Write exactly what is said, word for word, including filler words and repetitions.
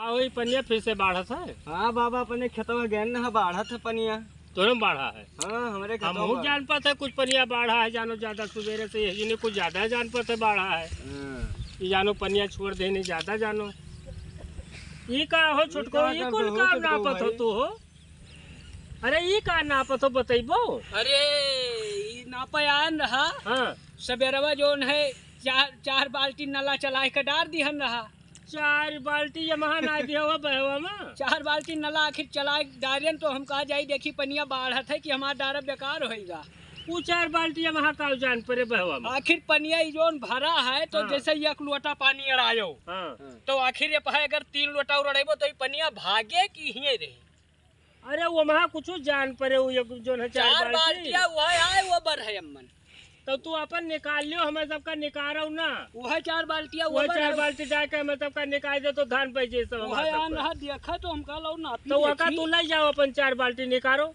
आ, वही पनिया फिर से बाढ़त है। हाँ बाबा, अपने खेतवा गए न, बाढ़त है पनिया। तोरे में बाढ़ा है? हाँ, हमरे हम खेतवा बहुत बाढ़। जान पाते कुछ पनिया बाढ़ा है, जानो ज्यादा सुबेरे से, यही ने कुछ ज्यादा जान पाते बाढ़ा है। हाँ। ये जानो पनिया छोड़ देने ज्यादा जानो। ई का हो ई छोटको, का ई कर कुल दो का छोटको नापत हो भाई? तू हो? अरे ई का नापत हो बतैबो? अरे ई नापे आन रहा। हाँ। सबेरवा जोन है चार, चार बाल्टी नला चलाए के डार दिहन रहा। चार बाल्टी ये महा ना दिया हुआ बहवा में। चार बाल्टी नला आखिर चलाए डारेन तो हम कहा जाई देखी पनिया बाढ़त है कि हमार डारा बेकार होइगा। वो चार बाल्टी ये महा का जान परे बहवा में। आखिर पनिया ई जोन भरा है तो हाँ। जैसे ही एक लोटा पानी अड़ायो हाँ। तो आखिर ये पहा अगर तीन लोटा और अड़ेबो तो ये पनिया भागे कि हिये रही। अरे वो महा कुछ जान परे वो एक जोन है चार चार बाल्टी। बाल्टिया वह आए वो बर है अम्मन। तो तू अपन निकाल लियो, हमें सबका निकारो ना। वह चार बाल्टिया वो वो बर चार है। बाल्टी जाके हमें सबका निकाल दे तो धान पे जे सब वह हमार आन सबका। रहा देखा तो हम कहला ना तो वका तू ले जाओ अपन चार बाल्टी निकारो।